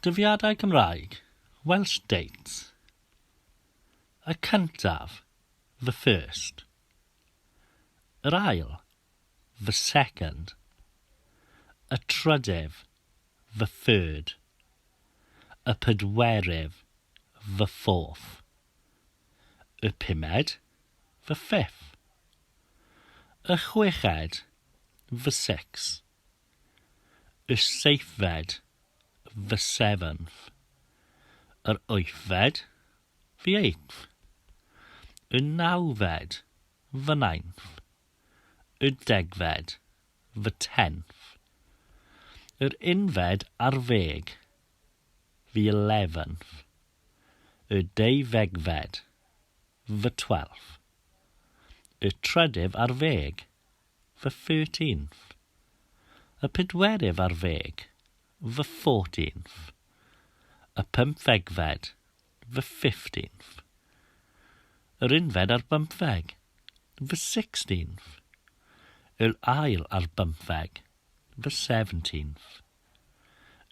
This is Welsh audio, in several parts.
Dyddiadau Cymraeg, Welsh dates. Y cyntaf, the first. Yr ail, the second. Y trydydd, the third. Y pedwerydd, the fourth. Y pumed, the fifth. Y chweched, the sixth. Y seithfed, the seventh. Yr wythfed, the eighth. Y nawfed, the ninth. Y degfed, the tenth. Yr unfed ar ddeg, the eleventh. Y deuddegfed, the twelfth. Y trydydd ar ddeg, the thirteenth. Y pedwerydd ar ddeg, the fourteenth. Y pymthegfed, the fifteenth. Yr unfed ar bymtheg, the sixteenth. Yr ail ar bymtheg, the seventeenth.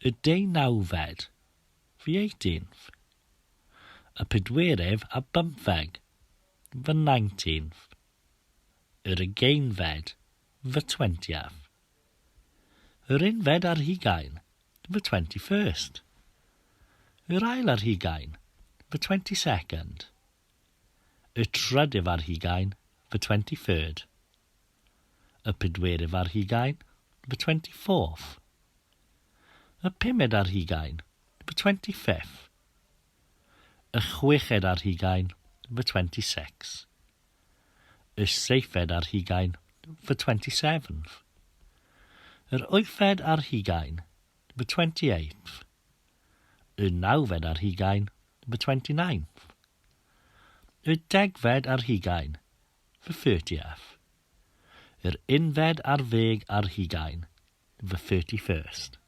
Y deunawfed, the eighteenth. Y pedwerydd ar bymtheg, the nineteenth. Yr ugeinfed, the twentieth. Yr unfed ar hugain, the twenty-first. Yr ail ar hugain, the twenty-second. Y trydydd ar hugain, the twenty-third. Y pedwerydd ar hugain, the twenty-fourth. Y pumed ar hugain, the twenty-fifth. Y chweched ar hugain, the twenty-sixth. Y seithfed ar hugain, the twenty-seventh. Yr wythfed ar hugain, the twenty-eighth. Y nawfed ar hugain, the twenty-ninth. Y degfed ar hugain, the thirtieth. Yr unfed ar ddeg ar hugain, the thirty-first.